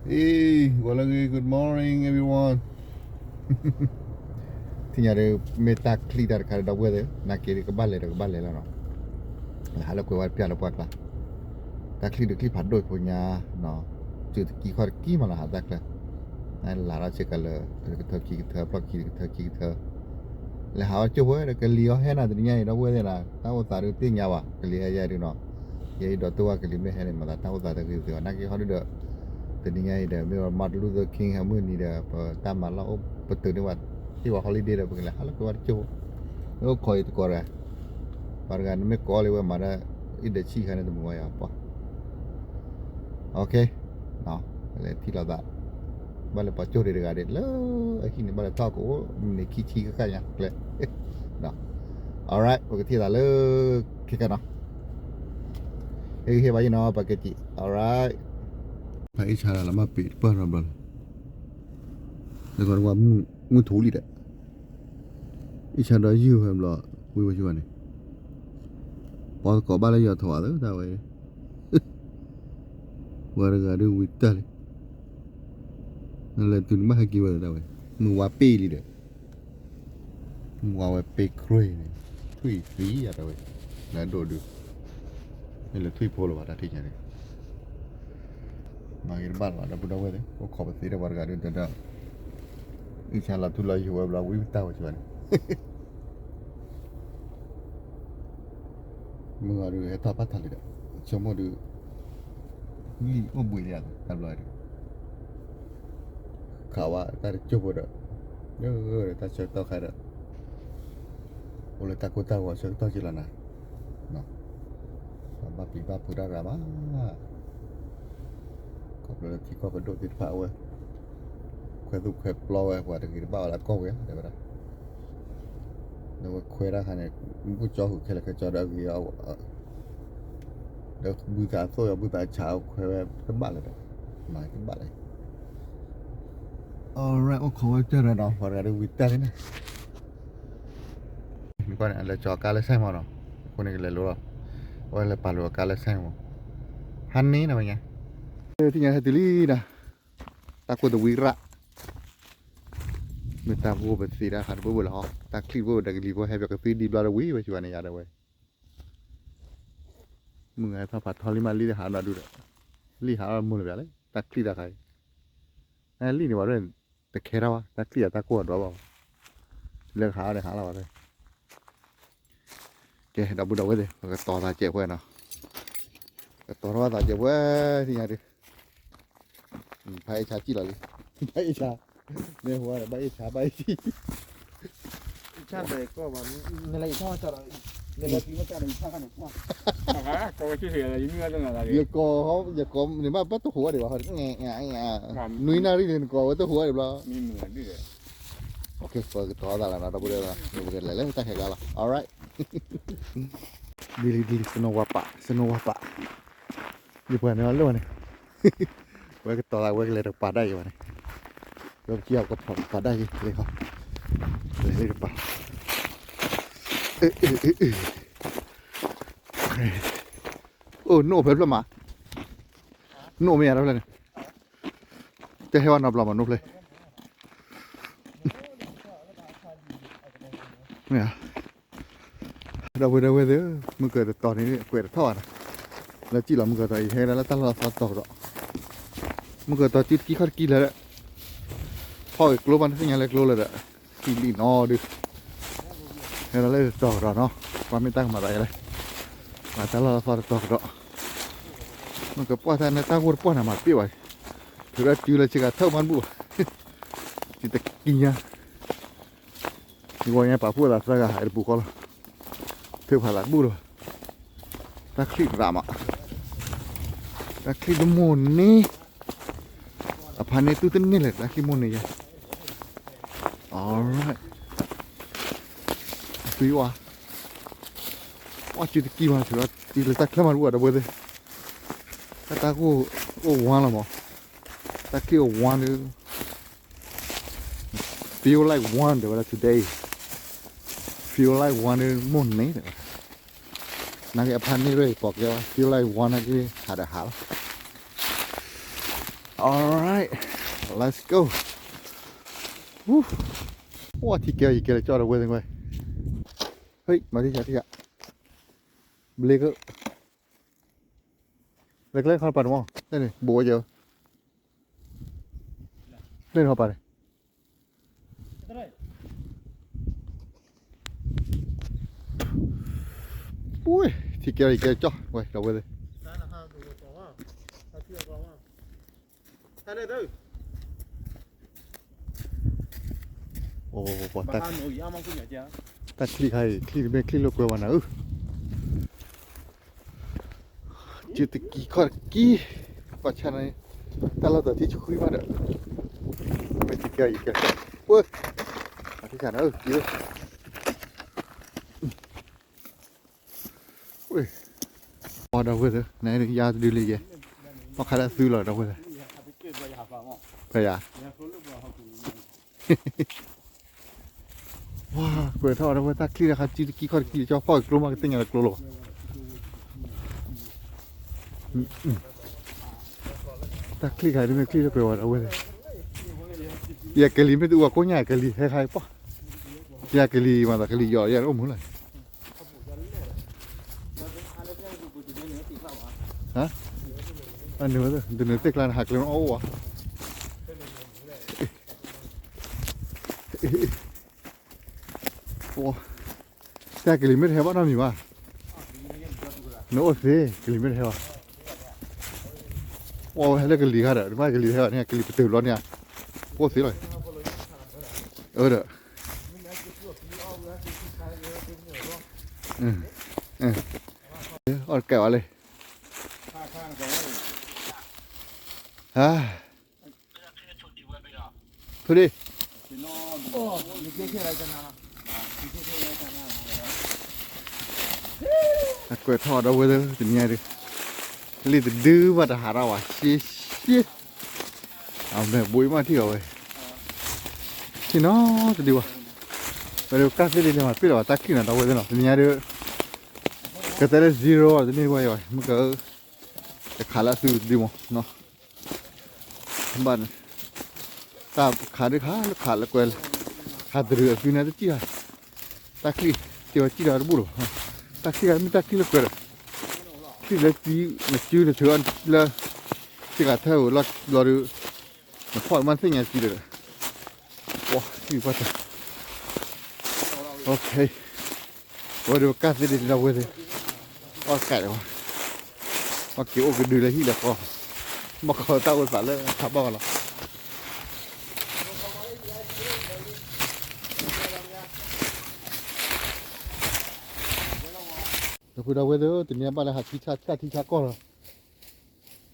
Hey, ဂီၤလၢအဂ့ၤ, good morning everyone. ထံၣ်ညါဒီး မ့ၢ်တၢ်ချံၣ်တၢ်တခါဒီး ဒီပုၢ်ဝဲၢ်သ့ၣ်, နာ်က့ဒီး ကဘၣ်လဲၤဒီးကဘၣ်လဲၤလီၤနီၤ. ဟးလၢကွဲးဝဲတပျၢ်လၢပှၢ်ကျါ, တၢ်ချံၣ်ဒုးချံၣ်ဖးဒိၣ်ဖိညါ, စုတကံၢ်ခီၣ်တကံၢ်မးလီၤ ဟးတၢ်ကျၢၤ, လၢ်ထီၣ်ဆ့ကၤလၢ တကထၢခံကထၢ ဖျီၣ်ခံတကထၢခံကထၢ လဲၤဟးအီၣ်ကၠိၣ်ဝဲဒီး ကလံၤအီၤဟဲနၤတနံၤညါအံၤ ဒီပုၢ်ဝဲၢ်သ့ၣ်နီၤ, တၢ်အိၣ်သးဒုးသ့ၣ်ညါဘၣ်, ကလံၤဟဲယဲဒုးနီၤ, ယဲအံၤဒီးတိၢ်ဝဲကလံၤမ့ၢ်ဟဲန့ၣ် မၤသးတၢ်အိၣ်သးတဂ့ၤသ့ၣ်ဘၣ် နာ်က့ဟီဒုဒီး, တနံၤညါအံၤဒီး မ့ၢ်ဝဲ Martin Luther King ဟဲမုၢ်နံၤဒီး ပတၢ်မၤလီၢ်အိၣ်ပတုာ်န့ၢ်ဝဲ, ဟ့ၣ်ဝဲ holiday ဒီး ပကလဲၤဟးလၢကွဲးဝဲတကၠိၣ်, မ့ၢ်အိၣ်ခိးအံၤတကိးတဂၤ, ပှၤတဂၤ နမ့ၢ်ကိးလၢဝဲမၤဒၣ် အ့ၣ်ဒၢးဆံခါန့ၣ် တမုာ်ဝဲယၤပှၤ Ok, လဲၤထံၣ်လိာ်သး, ဘၣ်လဲၤပှၤကၠိၣ်ဒံးတဂၤဒံး လၢအဟံၣ်န့ၣ် ဘၣ်လဲၤထီၣ်ကအိၣ် မံးနံးခံဆံဃၣ်ဃၣ်ညါကျဲ, alright ပကထံၣ်သးလၢ ခဲကနံၣ်နီၤ, ဟ့ၣ်ဂံၢ်ဟ့ၣ်ဘါယံၤနီၤ ပှၤကဲကံ, alright, ဖဲအ့ၣ်ဆါလၢလၢမ့ၢ်ပ့ၤတပၢၢ်ထီဘျီလီၤ, လၢကီးတဝါ မုၢ်ထူလံဒီး အ့ၣ်ဆါဒီးယုၢ်ဝဲဘျီ, ဝံၤဝဲဆူၣ်ဘၣ်န့ၣ်, ပှၤသကိးဘၣ်လၢယွၤထိးအသးတၢ်ဝဲ, ပှၤတဂၤဒုးဝံၤတၢ်လံ, နလဲၤတုၤနဘၣ်ဟဲက့ၤဝဲတၢ်ဝဲ, မုၢ်ဝါပ့ၢ်လံဒီး, မုၢ်ဝါဝဲပ့ၢ်ခရံာ်န့ၣ်, ထွံၣ်သံယၤတၢ်ဝဲ, လၢအဒိၣ်ဒုး, မ့ၢ်လၢထွံၣ်ဖိလၢၤဘၣ် တၢ်ထံၣ်ညါန့ၣ် မၤဂ့ၤတဘၣ်လၢၤဘၣ် ဒီပုၢ်ဒီဝဲၢ်သ့ၣ်, အိၣ်ခိးပသ့ဒီးပှၤတဂၤဒုးဒီး, အ့ၣ်ဆါလီၤထူလီၤယိာ်ဝဲဘျီ ဝံၤတၢ်ဝဲစံးဘၣ်န့ၣ်, မုၢ်ဂၤဒုးဟဲထီၣ်ဖးထီလံဒီး, ဆိကမိၣ်ဒုး, လံၣ်အိၣ်ဘှံးလံဧါ တဘျီဒုး, ခးဝဲတၢ်တကၠိၢ်ဖိဒီး, လၢတၢ်ဆၢကတီၢ်ခါဒီး, အိၣ်လၢတၢ်ကိၢ်တၢ်ဂီၤဆၢကတီၢ်က့လီၤနၤ, ပှၤဘၣ်ပျံၤဘၣ်ဖုးတၢ်ရၤမး ခီဖျိလၢထံကီၢ်ပဒိၣ်သ့ၣ်တဖၣ်အဝဲ, ခွဲသူၣ်ခွဲပျီဝဲ ပှၤတဂ့ၤတဘၣ်ဝဲလၢကီၢ်ဝဲဒၣ်ဝဲဒၣ်, ဒီးဝဲခွဲတၢ်ခါန့ၣ်, ဘူၣ်ကၠီဃုာ်ခဲလၢာ်ခဲဆ့ဒီးအဂ့ၤအီၤ, ဒီးဘုသးအသိၣ်အီၤ ဘုသးဆးအီၤခွဲဝဲတဘၣ်လၢၤဒီး, မၤတဘၣ်လၢၤ, alright အိၣ်ခိးဝဲတၢ်ဒီး ပှၤတဂၤဒုးဝံၤတၢ်လံန့ၣ် နကွၢ်န့ၣ် အလဲၤကၠီၤကါလၢ ဆိုင်မီၤ နီၤ, အဃိန့ၣ်ကလဲၤလိၤလီၤ, အဝဲလဲၤပာ်လိာ်အကါလၢ ဆိုင်မီၤ, ဟါန့ၣ်နီၤဝဲညါ, သ့ၣ်ညါဟဲတုၤလံဒီး, တၢ်ကိၢ်တဝံရၣ်, မ့ၢ်တၢ်ဂိၢ်ပသ့တၢ်ခါတဘိဘိလီၤဟီ, တၢ်ချံၣ်တဘိဒီးကလံၤဖိဟဲပကသံဒံဘျီတဝံၤဝဲဆံးဝဲန့ၣ်ယၤဒီးဝဲ မုၢ်ဂၤထီၣ်ဖးထီလံမး လံၣ်တဟးဒီးဒုဒီး, လံၣ်ဟးအီၣ်မိၢ်လၢၤဘၣ်လၢ တၢ်ချံၣ်တၢ်ခါအံၤ, လံၣ်န့ၣ်ဝဲဒၣ်, တခဲထီၣ်ဘၣ် တၢ်ချံၣ်အတၢ်ကိၢ်အဒွးဘၣ်, လၢကဟးအီၣ်န့ၣ်ဟးလီၤဘၣ်, ကဲ ဒီပုၢ်ဒီဝဲၢ်သ့ၣ် ပကတီၤသးစဲးဖဲနီၤ, ကတီၤထီၣ်သးစဲးဖဲ, သ့ၣ်ညါဒုး, ဖးအ့ၣ်ဆါစံၣ်လီၤလံ, ဖးအ့ၣ်ဆါ, မ့ၢ်ဟူဘၣ်ဒီး ဘၣ်အ့ၣ်ဆါ ဘၣ်အ့ၣ်ဆါ ယကိး, ယကိးန့ၣ်ဘၣ် ဘၣ်တဟူးဝဲဒံးဘၣ်, နွံနၣ်ရံၣ်န့ၣ် နကိးဝဲတဟူးဝဲဒံးဘျီ, ပကတီၤသးလီၤနီၤ ဒီပုၢ်ဒီဝဲၢ်, ပကလဲၤလၢတၢ်ခဲကျါလီၤ alright, ဒ်လံ ဒ်လံ စနိဝါပာ် စနိဝါပာ်, ယပှၤန့ၣ်လၢဝဲန့ၣ်, ဝဲကတီၤသးဝဲကလဲၤတကပၤဒၣ်အံၤဘၣ်န့ၣ်, ဝဲပကံၢ်အကဖီၣ်ကပၤဒၣ်အံၤ လဲၤဃီ, လဲၤလၢတကပၤ, အိၣ် နိၣ်ဖျၢၣ်ဖျၢၣ်မး, နိၣ်မ့ၢ်ယၤတဖျၢၣ်န့ၣ်, တဟဲဝဲနီတဘျီမး နိၣ်ဖျၢၣ်, မ့ၢ်ဧါ ဒီပုၢ်ဒီဝဲၢ်သ့ၣ်, မုၢ်ကၢၤတတီၤန့ၣ် ကွဲးတထီၣ်ဘၣ်နီၤ, လၢစံၣ်လီၤ မုၢ်ကၢၤတတီၤအံၤ ဟဲဒၣ်လၢတၢ်လီၢ်သီတတီၤကဒီး, မုၢ်ကၢၤတတီၤစုတကံၢ်ခီၣ်တကံၢ်လၢာ်, ဖီၣ်က့ၤကျိဘၣ်န့ၣ် သ့ၣ်ညါလၢကျိလၢာ်ဒီး, ထံလံၣ်နီၤဒုး, ဟဲဒၣ်လၢတတီၤကဒီးနီၤ, ကွၢ်မ့ၢ်တၢ်ကမၤသးယါလဲၣ်, မၤတၢ်လီၢ်သီတတီၤကဒီး, မုၢ်ကၢၤပှၢ်တၢ်န့ၣ် တၢ်ဂိၢ်တပှၢ်န့ၣ် မၤပ့ၢ်ဘၣ်, ထုးဒီးစုလၢဆ့ကၤထၢၣ်မးတဘူၣ်ဘၣ်, စုတကံၢ်ညါ ယဂီၢ်ညါပာ်ဖှိၣ်သးသၢဂၤ ဟဲတပူၤဃီလီၤ, ထုးဖးသးတဘူၣ်လီၤ, တၢ်ချံၣ်ရးမး, တၢ်ချံၣ်တမိၢ်န့ၣ်, အဖါန့ၢ်သူၣ်တန့ၢ်လဲၣ် တၢ်ချံၣ်မိၢ်န့ၣ်ယါ, alright, ပှၤ, ပှၤစုတကံၢ်မး ထုးဒီးစုလၢတၢ်ချၢၣ်မးတဘူၣ်ဘၣ် ဒီပုၢ်ဝဲၢ်သ့ၣ်, တၢ်တၢ်ဂိၢ်အိၣ်ဝါလီၤမး, တၢ်ချံၣ်အိၣ်ဝါဒုး feel like one တဲဝဲဒၣ် today, feel like one ဒုး မိၢ်န့ၣ်တဲဝဲ, နာ်က့အဖါန့ၢ်ရဲၣ်ပိာ်ကျဲဝဲ feel like one နာ်က့ဟးဒီးဟးလီၤ, All right, let's go. အိၣ်ထံကဲယကဲလၢကၠီဒီပုၢ်ဝဲၢ်သ့ၣ်ဝဲ, ဟ့ၣ် မၤထံၣ်ဆးထံၣ်ဆး, ဘျ့က, လၢကျဲခီပၤတမီၢ် လၢန့ၣ် ဘိးဝဲယဲ, လၢန့ၣ်ခီပၤန့ၣ် ထံကဲယကဲကၠီဝဲ ဒီပုၢ်ဝဲၢ်သ့ၣ်, အိၣ် တၢ်ချံၣ်ခါအံၤ ချံၣ်တမ့ၢ်ချံၣ်လၢကွဲၤဘၣ်နၤဧၢ, စုတကံခီၣ်တကံ, ပှၤဆါန့ၣ် တၢ်လီၢ်တထံၣ်ဆှံဘၣ်ဒီး, မ့ၢ်ထံကဲယကဲ, ပှၤ အထံၣ်ဆးနၤဧၢ, ကံဝဲ ဝဲ, ပှၤဒီပုၢ်ဝဲၢ်သ့ၣ် နယါတဒုလံယဲ, ပှၤခးလၢသုလီၤဒီပုၢ်ဝဲၢ်သ့ၣ်, ဖဲယၤ, ဝါ ကွဲးထီၣ်ဒီပုၢ်ဝဲၢ် တၢ်ချံၣ်တခါ စုတကံခီၣ်တကံ ကၠီဖီၣ်ကျိမး ကသ့ၣ်ညါလၢကျိလီၤဘၣ်, တၢ်ချံၣ်ခါ တမ့ၢ်ချံၣ်လၢကွဲၤဝဲဒီပုၢ်ဝဲၢ်သ့ၣ်, ယကလံၤမ့ၢ်တအူအကိးညါ ကလံၤဟဲခါအံၤပှၢ်, ယကလံၤမၤသးကလံၤယီၤယဲအိၣ်မူလၢ နုာ်သ့ၣ်ကျါန့ၣ် ဟးကျဲအီၣ်အိၣ်ဘၣ်, ပှၤ တၢ်ကလံၤမ့ၢ်တဟဲဘၣ်နီတမံၤဘၣ်, နအိၣ်သ့ ကလံၤမ့ၢ်တဟဲဘၣ်, ပှၤဝဲဟဲလၢကလံၤခါဒီး တမ့ၢ်ကလံၤတဟဲဘၣ်န့ၣ် ကလံၤပတုာ်ဘျီန့ၣ်, အိၣ်သ့လီၤ, အၢဒီး အီၣ်တကဲဝဲလၢ ဟါ ထူဒံး အကွဲးထီၣ်ဒီပုၢ်ဝဲၢ်သ့ၣ် တနံၤညါဒုး လံာ်တဒုဘၣ်တဟးထီၣ်ဘၣ် ရှဲရှဲ အမဲာ်ဘိးအံၤမးထံၣ်အီၤဝဲ ထံၣ်နီတဒုဘၣ် ဝဲဒၣ်ကၢ်သ့ၣ်ဒ်လဲၣ်မး ပ့ၣ်လီၤဘၣ်တၢ်ချံၣ်နီၤ ဒီပုၢ်ဝဲၢ်သ့ၣ်နီၤ တနံၤညါဒုး ကတဲလၢ zero တန့ၢ်ဝဲယၤ မ့ၢ်က တခးလၢအသုတဒုမးနီၤ ဘၣ်န့ၣ် တၢ်ခးဒုးခးလၢခးလၢကွဲ ခးတရံးအသုန့ၣ်တစံၣ်ဧါ တၢ်ချံၣ် က့ၤဝဲစံၣ်ဒီးတဘူၣ်လီၤ တၢ်ချံၣ်ဂၤမ့ၢ်တၢ်ချံၣ်လၢကွဲဒီး ချံၣ်လၢစု နစုနထုးလၢ စ့ၢ်ကီးထဲဧိၤလီၤဒီး နဖီၣ်မးသ့ၣ်ညါစုဒီး ပှၤ ထံၣ်ပှၤတၢ် ဝဲဒၣ်ကၢ်သ့ၣ်ဒ်ဒီပုၢ်ဝဲၢ်သ့ၣ် အီၣ်ကးဒီးဝဲ ပှၤက့ၤအိၣ်ကဒုလၢဟံၣ်လၢဃီ ဘၣ်ဃးတၢ်အိၣ်သးလၢခးဘၣ်ဝဲလီၤ ဒီပုၢ်ဝဲၢ်သ့ၣ်ဧၢ တနံၤအံၤဘၣ်လၢဟးထံဆၣ်ထံဆၣ်ကီၢ်လီၤ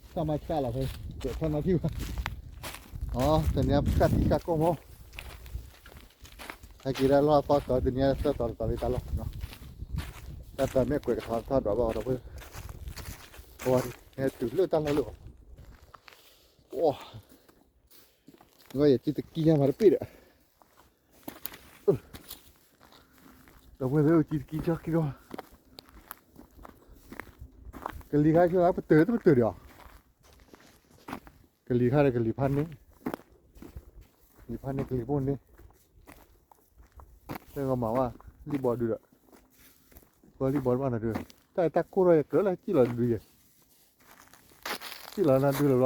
ဆၣ်မးဆၣ်လီၤဖဲ ကဲထီၣ်နီၢ်ထံၣ်ဘၣ် အီ တနံၤအံၤဆၣ်ထံဆၣ်ကီၢ်မး ဟဲက့ၤဒၣ်လီၢ်သီသီ တနံၤအံၤသၢတီၤတတီၤလံတၢ်လီၢ် တၢ်သၢမ့ၢ်ကွဲးကထီထီၣ်ဒွးဘၣ်အီၤဒီပုၢ်ဝဲၢ် ပဝဲဟဲတုၤလၢတၢ်လီၢ်လၢအီၤ ပှၤ ယကံတကံညါမးတပ့ၢ်ဒီး ဒီပုၢ်ဝဲၢ်သ့ၣ် ကံတကံကၠီကံဒီး ကလံၤခါဆၢလၢပတုာ်တပတုာ်ဒီး ကလံၤခါဒီးကလံၤဖးန့ၣ် ကလံၤဖးန့ၣ် ကလံၤပိၢ်န့ၣ် တဲဂီၤမးဝဲ လံၣ်ဘီဒုဒီး ပှၤလံၣ်ဘီတဘၣ်နၤဒု တၢ်တၢ်ကိၢ်ထီၣ်ယဲၢ်ကြၢးလၢစံၣ်လီၤဒုယဲၢ် စံၣ်လီၤနၤဒုလၢၤ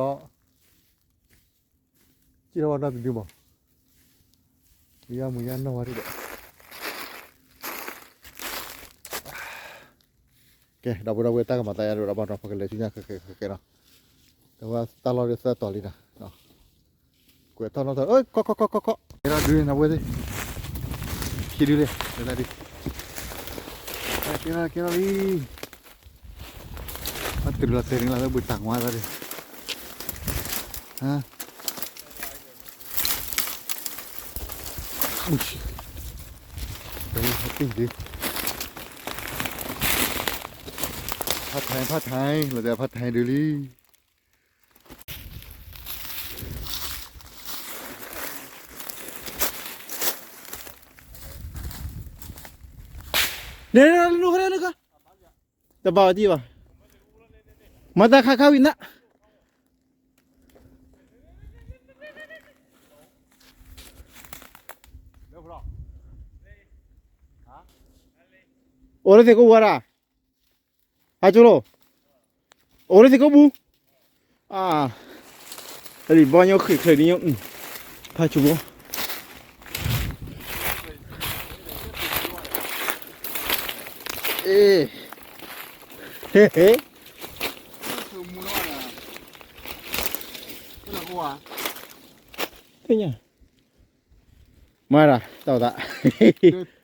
ဘျီ စံၣ်ထီၣ်ဝဲနီၢ်တဒုမး ယမုၢ်ယနီၢ်ဝဲဒၣ်ဒီး ကဲ ဒီပုၢ်ဝဲၢ်တၢ်ကမၤသးယါဒိၣ်ဒီးဘၣ်နီၤ ပကလဲၤဆူညါခဲကဲခဲကဲနီၤ တဝဲတၢ်လီၢ်ဒ်သၢတီၤလံနီၤ ကွဲးထီၣ်နီၢ်တီၤ ကီၢ်ကီၢ်ကီၢ်ကီၢ်ကီၢ် ကဲထီၣ်ဒုးန့ၣ်ဝဲသ့ၣ် ခံဒုးလဲၣ် လဲၤသးဒုး ကဲထီၣ်ကဲထီၣ်လံ အတုၤလီၤတဲာ်န့ၣ်လီၤ လၢဘုတၢ်ငါသးဒုး ဟါ ဖးထံ ဖးထံ လီၤတဲာ်ဖးထံဒုးလံ န့ၣ် န့ၣ် န့ၣ် တဘၣ်အီၤဒံးဘၣ် မၤတၢ်ခါခါဝံၤနၤ န့ၣ် အိၣ်လၢသ့ၣ်ကိးပူၤဝဲဒၣ်, ဟါကၠိလိၤ, အိၣ်လၢသ့ၣ်ကိးပူၤ, အါ, လံာ်ဘီညိၣ်ဃ့ၢ်ချၢးဒ်ညိၣ်, ဖးဆူၣ်ဘိ, အ့, ဟ့, သ့ၣ်ညါ မၤဒၣ် တၢ်အိၣ်သး,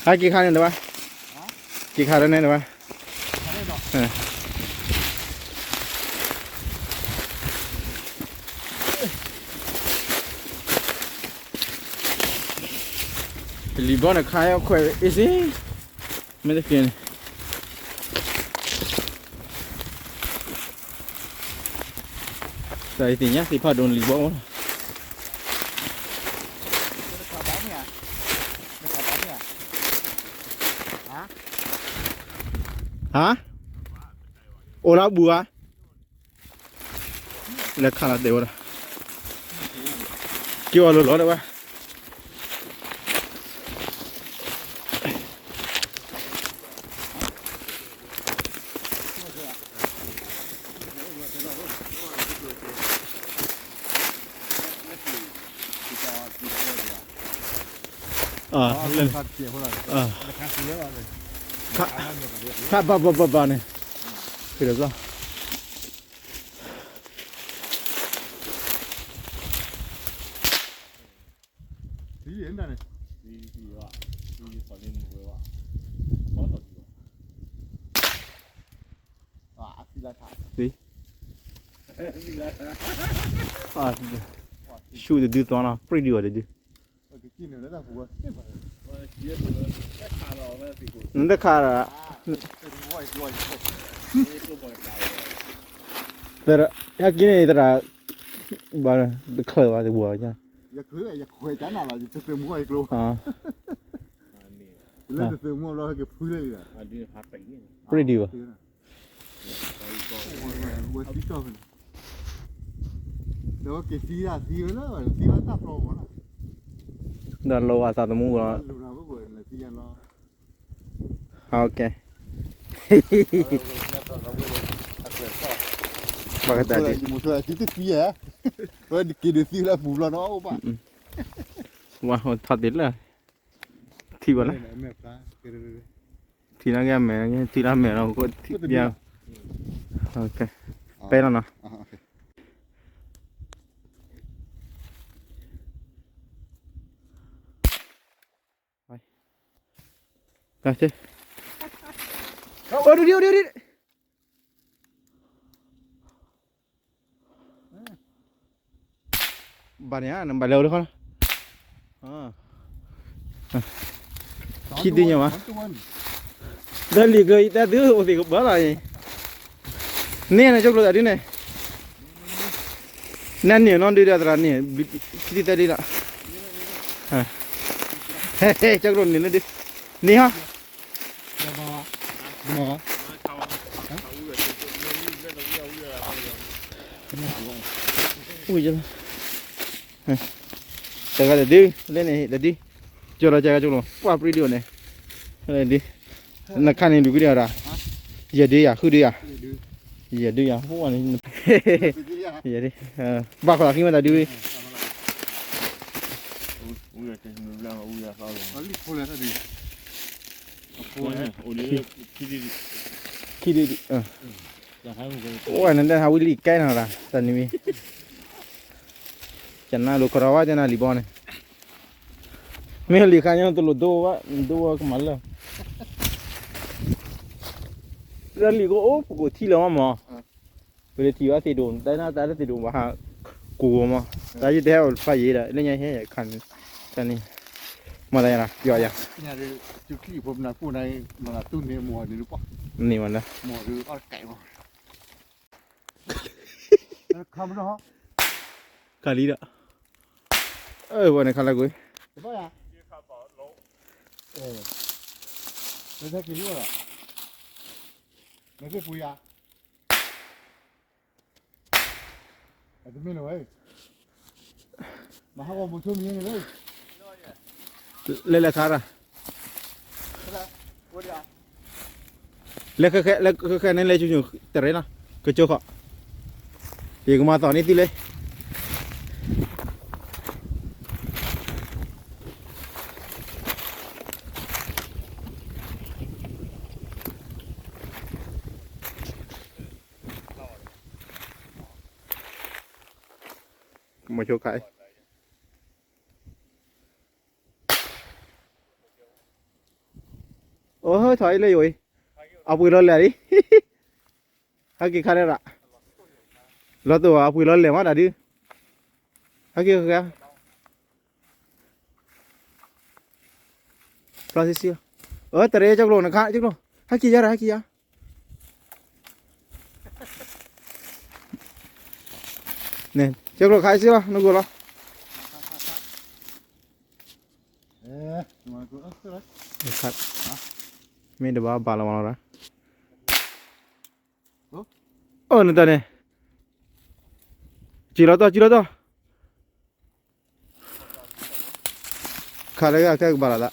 ဟဲက့ၤခါန့ၣ်တဘၣ်, က့ၤခါလၢန့ၣ်တဘၣ်, လံာ်ဘီန့ၣ်ခါအီၣ်ခွဲးအ့ၣ်စ့, မ့ၢ်တက့ၢ်န့ၣ် တၢ်အံၤသ့ၣ်ညါသ့ၣ်ဖးဒိၣ်လံာ်ဘီအိၣ်လီၤ. ဟါ, အိၣ်လၢအဘူၣ်ဧါ, လဲၤခးလီၤတဲာ်ဝဲဒၣ်, က့ၤအီၤလီၤလီၤတဲဝဲ ခါဘၣ်ဘၣ်ဘၣ်ဘၣ်န့ၣ်, ဖဲဒီးကီ သ့, ဆူၣ်တဒုသီနီၤ ပြံၣ်ဒုအီၤတဒု, နတခါဒီး, သရၣ်ဟဲက့ၤန့ၣ်သရၣ်, ဘၣ်, တချုးဘၣ်တဝီၤ, ပြံၣ်ဒုအီၤ, ဒီးလီၤဂာ်သးသမူဂီၤ, ဘၣ်ကတၢၢ်ဒ်, ဝဲက့ၤဒုးသံလၢအပူၤဘျီနီၤ, အိၣ်ဘၣ်, ဝါထီၣ်တ့ၢ်လၢ, ထံၣ်ဘၣ်လၢ, ထံၣ်လၢကမဲာ်, ထံၣ်လၢမဲာ်လီၤ, ပဲလီၤနီၤ. ဘၣ်န့ၣ် နဘၣ်လဲၤအိၣ်တခီ, ခံဒုညါဘၣ်, တၢ်လံၤကၢအံၤတၢ်ဒုအိၣ်သ့ၣ်ကဘၣ်လီၤအံၤ, န့ၣ်နကၠိကျိၤတၢ်ဒုန့ၣ်, နန့ၢ်နီၢ်ဒုဒီးသရၣ်န့ၣ်, ခံဒုသၢဒုလီၤ, ကၠိကျိၤန့ၣ်လၢဒု, န့ၢ်ဟီ တဂၤတဒု, လဲန့ၣ်တဒု, ကၠီလီၤကၠီကၠီလီၤ ပှၤပြံဒုန့ၣ်, ဒု, နခါန့ၣ်လူၤကွံာ်ဒီးဒၣ်, ယဲၢ်ဒုယၤ ဃုဒုယၤ, ယဲၢ်ဒုယၤ ဖိဝဲန့ၣ်, ယဲၢ်ဒု, ဘၣ်ဃီလီၤဃံမ့ၢ်တၢ်ဒုဝဲ, ခံဒုဒု, အိၣ်ဝဲန့ၣ်လၢဟးဝံလံကဲနီၤဒၣ် တၢ်နံၤမံၤ, ကနၣ်လိာ်ကရီဝဲကနၣ်လံာ်ဘီန့ၣ်, မ့ၢ်လံာ်ခါညါတလိၣ်ဒိဝဲ, ဒိဝဲကမၤလၢ လၢလံာ်ကအိၣ်ပကိးထံလၢၤမးမး, ပလၢထံၣ်ဘၣ်သ့ၣ်ဒိၣ် တၢ်နၢ်တၢ်လၢသ့ၣ်ဒိၣ်ဘၣ်ဟးကိးဂီၤမး, တၢ်ယတဟဲအိၣ်တဖၣ်ယဲဒၣ် လၢညါဟဲယခါန့ၣ်, တၢ်န့ၣ်, မၤတၢ်ယၤလီၤ ယီၤယၤ, န့ၣ်မးလၢ, ခါလံဒီး, အဝဲန့ၣ်ခါလၢကွံာ်, မ့ၢ်ပူၤယၤ, မ့ၢ်ဝဲ, မၤဟးဂီၤမုဆိမံၤန့ၣ်လၢ, လဲၤလဲၤခါရၣ်, လဲၤခဲခဲ လဲၤခဲခဲန့ၣ် လဲၤဆူညိၣ်တရ့နီၤ, ကကၠိခီ, ယကမၤသီၣ်န့ၢ်သုလံ မဆိခါအံၤ, အိၣ်ထီၣ်အံၤလၢယအိၣ်အံၤ, အပှ့ၤလီၤလဲၣ်လံ, ဟဲက့ၤခါလၢရၣ်, လီၤတိၢ်အပှ့ၤလီၤလဲၣ်မးတၢ်ဒုး, ဟဲက့ၤခါ ဖျါဆံဆံလီၤ, အၢ တရ့ကၠိကျိနခါ ကၠိကျိ, ဟဲက့ၤယါရၣ် ဟဲက့ၤယါ န့ၣ် ကၠိကျိခါဆံလီၤ နဂိၢ်လီၤ, မ့ၢ်တဘၣ်ဘၣ်လီၤမးလီၤရၣ်, အိၣ်နတၢ်န့ၣ်, စံၣ်လီၤတီၢ် စံၣ်လီၤတီၢ် ခါလၢအခဲကဘၣ်လီၤသး,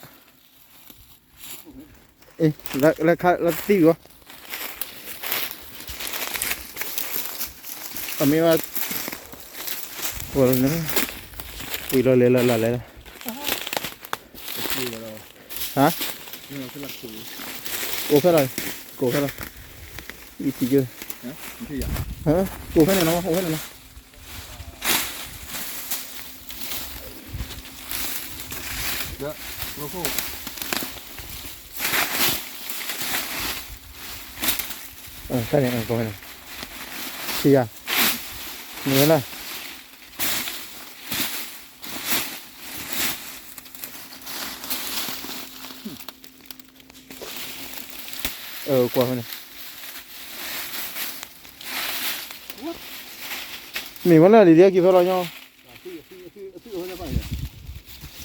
လၢခါလၢသံၣ်ဂီၤ, အမ့ၢ်ဝဲ, ပှၤလီၤန့ၣ်, ပှ့ၤလီၤလဲၤလီၤလၢလဲၤလီၤ, ဟါ, အိၣ်ဖဲလီၤ, ကိးဖဲလီၤ, အံၤထံကၢ, ကိးဖဲန့ၣ်နီၤ အိၣ်ဖဲန့ၣ်နီၤ ဖဲန့ၣ် ဖဲန့ၣ်, ထံယါ, မ့ၢ်လၢ ကွၢ်ဖဲန့ၣ်, မ့ၢ်ဝဲလၢလံၤဒ်က့ၤဖဲလီၤညီ,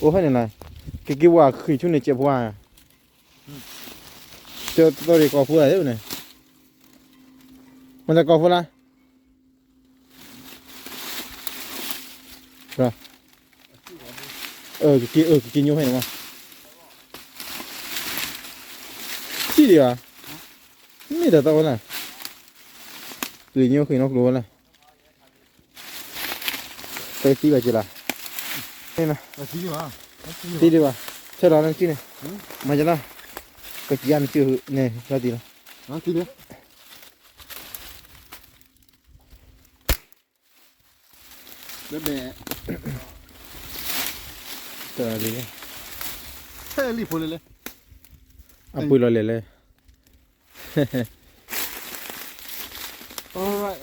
အိၣ်ဖဲန့ၣ်လီၤ, ကက့ၤဝဲဃံးဆူန့ၣ်ကဲးဖိဧါ, ကၠိသီၣ်ရ့ၣ်ကီၢ်ဖိဧါန့ၣ်, မ့ၢ်တၢ်ကီၢ်ဖိလၢ ကက့ၤ ကက့ၤညိဖဲန့ၣ်မး, ထံၣ်ဒံးဧါ, မ့ၢ်တၢ်သီဝဲလၢ, ကက့ၤညိဃံးနီၢ်ကျိဝဲလၢ, ပသံဘၣ်က့ၤလီၤ, သံဒံးဘၣ်, ဆဲလီၤနစုန့ၣ်, မၤကလီၤ, ပကယါနစုန့ၣ် လီၤတံၢ်လီၤ, လၢဘဲ, တၢ်လံ, ဆဲလံဖိလဲၣ်လဲၣ်, အပှ့ၤလီၤလဲၣ်လဲၣ်, alright,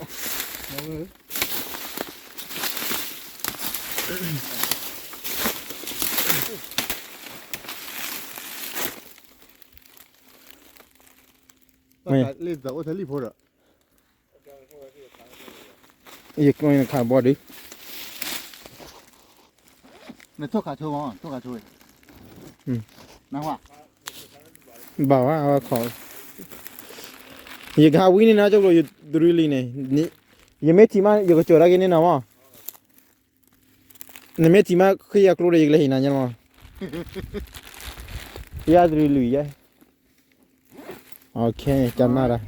လံတၢ်အိၣ်ထဲလံဖိဒီး ယကျိနခးဘီဒုး, နထိၣ်ခးဆိမး ထိၣ်ခးဆိ, နဝဲ, ဘၣ်ဝဲအဝဲခီ, ယကဟးဝံန့ၣ်နီၤ ကၠိကျိ ယတရူးလံန့ၣ်, ယမ့ၢ်ထံၣ်မး ယကစိာ်ဒၣ်က့ၤန့ၣ်နီၤမး, နမ့ၢ်ထံၣ်မး ဃ့ယၤကျိဒီး ယကလဲၤဟ့ၣ်နၤညါမး, ယတရူးလံယဲ ကနၣ်ဒၣ်,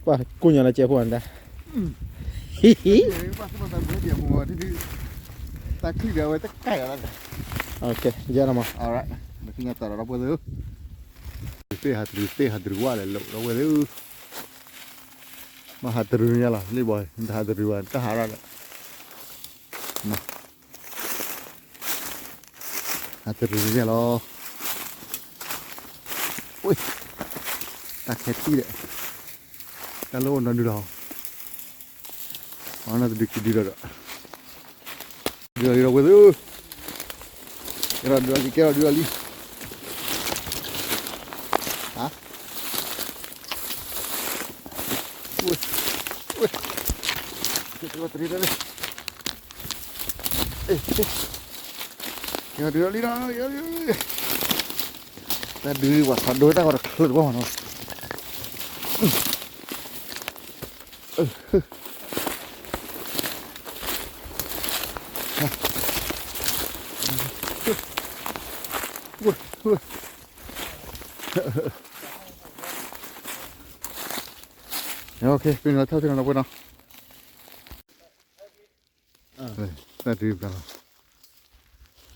ပှၤကူၣ်ညီလၢကဲဖိအတၢ်, ဟံၣ်ဟံၣ်, တၢ်ချံၣ်ဒီးအဝဲတကၢ်ယၤလီၤ, ယဲလီၤမး, နသ့ၣ်ညါတၢ်ဒီးဒီပုၢ်ဝဲၢ်သ့ၣ်ဧၢ, သ့ၣ်ဟးတရူး သ့ၣ်ဟးတရူးဝဲလဲၣ် ဒီပုၢ်ဝဲၢ်သ့ၣ်ဧၢ, မ့ၢ်ဟးတရူးညါလီၤ လံဘီ နတဟးတရူးဘၣ် နတဟးရၣ်ဒီး ဟးတရံးန့ၣ်လီၤ. ဝ့ၢ်, တၢ်ခဲတံၢ်ဒီး တၢ်လၢအိၣ်နီၤဒုလီၤ, အနီၢ်တဒုက့ၤဒုဒီးဒီး, ဒုဒီးလံဒီးဝဲၢ်ဧၢ, ကဲထီၣ်ဒုဒီးလံ ကဲထီၣ်ဒုဒီးလံ, ဟါ, ဝ့ၢ်, ဝ့ၢ်, ကဲထီၣ်တရံးဒီးလံ ကဲထီၣ်ဒုဒီးလံဒီး, တၢ်ဒုးဝဲထီၣ်ဒိတၢ်ဂီၤတချုးတဘီနီၤ, ဟါ, โอเค ပ့ၤနီၣ်ထီၣ်ထံနီၤ ပှဲၤနီၤ တၢ်ဒုးပျၢ်လီၤ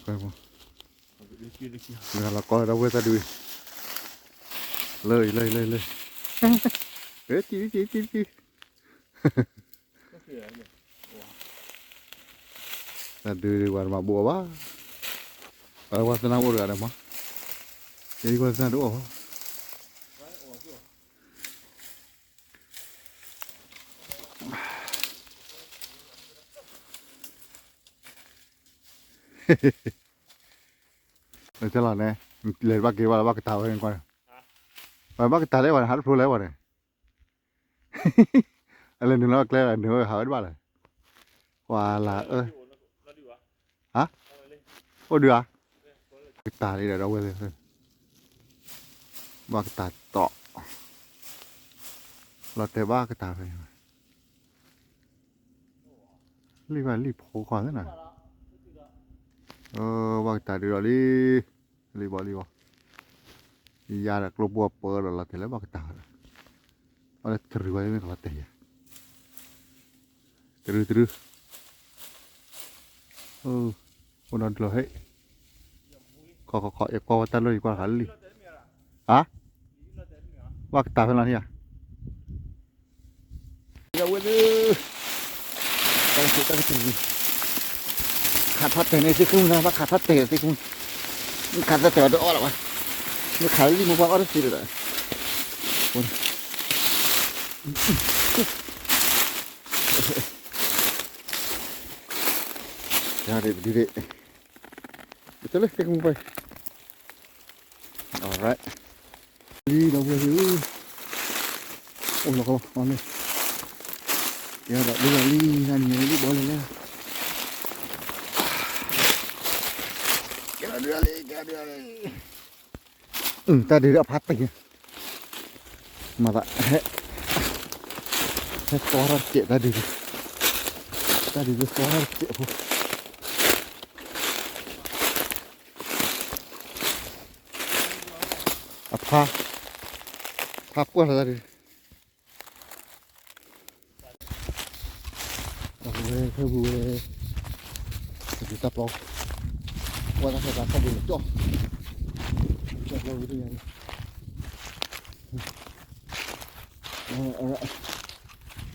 ပှဲၤမး ပှဲၤလီၤကီလီၤ ဒီပုၢ်ဝဲၢ် တၢ်ဒုး လၢအံၤ လၢအံၤ လၢအံၤ လၢအံၤ တံၤတံၤတံၤတံၤ တၢ်ဒုးဒုး ပှၤတမၤဘူၣ်အီၤဘၣ်, ပှၤသနာ်က့အိၣ်တဂၤဒီးမး, ယဲဒၣ်ပှၤသနာ်က့တအိၣ်ဘၣ်. တလီၤန့ၣ် လဲၤဘၣ်က့ၤဘၣ်လၢဘၣ်ကတၢၢ်ဝဲန့ၣ်ကွၢ်, ပှၤဘၣ်ကတၢၢ်လဲၣ်ဝဲန့ၣ် ဟးတဖျိလဲၣ်ဝဲန့ၣ် အလဲၤနုာ်လီၤကျဲလၢနုာ်ဝဲဟးဝဲတဘၣ်လဲၣ်, ပှၤလၢအၢ, ဟါ, အိၣ်ဒုးဧါ, ကတၢၢ်လံဒီး ဒီပုၢ်ဝဲၢ်သ့ၣ်, ဘၣ်ကတၢၢ်တီၣ်, လီၤတဲာ်ဘၣ်ကတၢၢ်ဖဲန့ၣ်, လံၣ်ဘၣ်လံၣ်ဖိခွါသ့ၣ်နၤ, ဘၣ်ကတၢၢ်ဒုးဒီးလံ လံဘီလံဘီ, ယၤဒီးကျိပိပၢဒီးလီၤတဲာ်လၢဘၣ်ကတၢၢ်, အီၣ်လၢတရံးဝဲမ့ၢ်ကလီၤတဲာ်ယၤ, တရံးတရံး, အိၣ်ဒီးဒျီဟဲ, ခီခီခီ ယကွၢ်ဝဲတၢ်လီၢ် ယကွၢ်တခါလံ, ဟါ, ဘၣ်ကတၢၢ်ဖဲလီၤန့ၣ်ဧါ ဒီပုၢ်ဝဲၢ်သ့ၣ်, တၢ်ကတၢၢ်, ခးထီၣ်တဲာ်န့ၣ်သ့ၣ်ခိၣ်မုၢ်နၤ, ဘၣ်ခးထီၣ်တဲာ်သ့ၣ်ခိၣ်မုၢ်, ခးထီၣ်တဲာ်အီၤတအီၣ်လၢၤဘၣ်, မ့ၢ်ခးလံၣ်မိၢ်ပှၢ်အီၣ်တသ့ဒီး, ယၤဒ်ဒ်, ပတလၢသ့ၣ်ခိၣ်မုၢ်ပှၢ် alright, လံဒီပုၢ်ဝဲၢ်သ့ၣ်ဧၢ, အိၣ်လီၤကလီလီၤ, ကဲဒီးလံလီၤလံ, နနံၤလံဘီလဲၣ်လဲၣ်, ကဲဒီးဒုးလံ ကဲဒီးဒုးလံ, တၢ်ဒုးအဖးတံၢ်, မၤသး, ဟဲသီထီၣ်တစဲးတၢ်ဒုး, တၢ်ဒုးသီထီၣ်တစဲးဖိ အဖါ, ဖါပှၢ်လီၤတၢ်ဒုး, တၢ်ပူၤဝဲ ဖဲပူၤဝဲ, တၢ်ပျီ, ကွၢ်တၢ်ဖဲတၢ်ခီၣ်ပူၤန့ၣ်ကၠီ, တၢ်ပျီဝဲတညါန့ၣ်,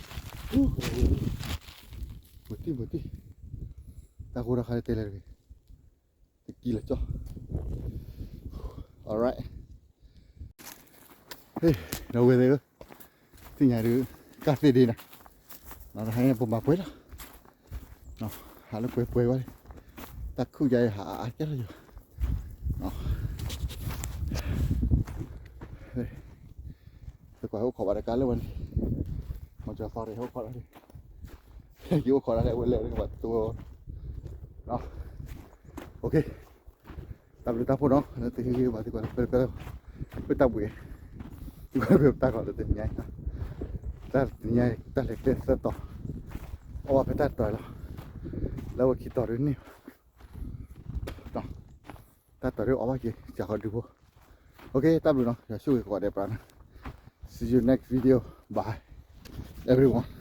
မတံၢ်မတံၢ်, တၢ်ဃိတၢ်ခါတဲလဲၣ်တဂ့ၤ တကံလၢာ်ကၠီ, alright, ဒီပုၢ်ဝဲၢ်သ့ၣ်ဧၢ, သ့ၣ်ညါဒုး, ကၢ်သ့ၣ်ဒ့နၤ, နီၤတဟါညါပမၤပှဲၤလီၤ, ဟးလၢပှဲၤပှဲၤဝဲ, တၢ်ခုၣ်ယါအံၤဟးအါကဲလီၤယိၤ, ပကွၢ်အိၣ်ခိးဘၣ်တကးလၢဝဲန့ၣ်, မၤကၠီသီရ့ၣ်အိၣ်ခိးဒၣ်န့ၣ်, ယအိၣ်ခိးဒၣ်လၢအဝဲလဲၤဝဲန့ၣ်ကဘၣ်တိ, တၢ်ဘျုးတၢ်ဖှိၣ်နီၤ လၢသုဟ့ၣ်ဂံၢ်ဘါသုကွၢ်လၢပှဲၤပှဲၤလၢ, ပတၢ်ဘှံး, သုကွၢ်ပတၢ်ကီၢ်လၢတနံၤညါ, တၢ်တနံၤညါ တၢ်လဲၤကျဲသၢတီၤ, အီၣ်ဘၣ်ဖဲတၢ်တီၤလီၤ, လၢဝဲခံတီၤဒုးန့ၢ်ဘၣ်, တၢ်တီၤဒုးအီၣ်ဘၣ်က့ၤ ကၢ်ဃီဒုးဖိ, တၢ်ဘျုးနီၤ ယွၤဆိၣ်ဂ့ၤကိးဂၤဒဲးပြးနီၤ, see you next video, bye everyone.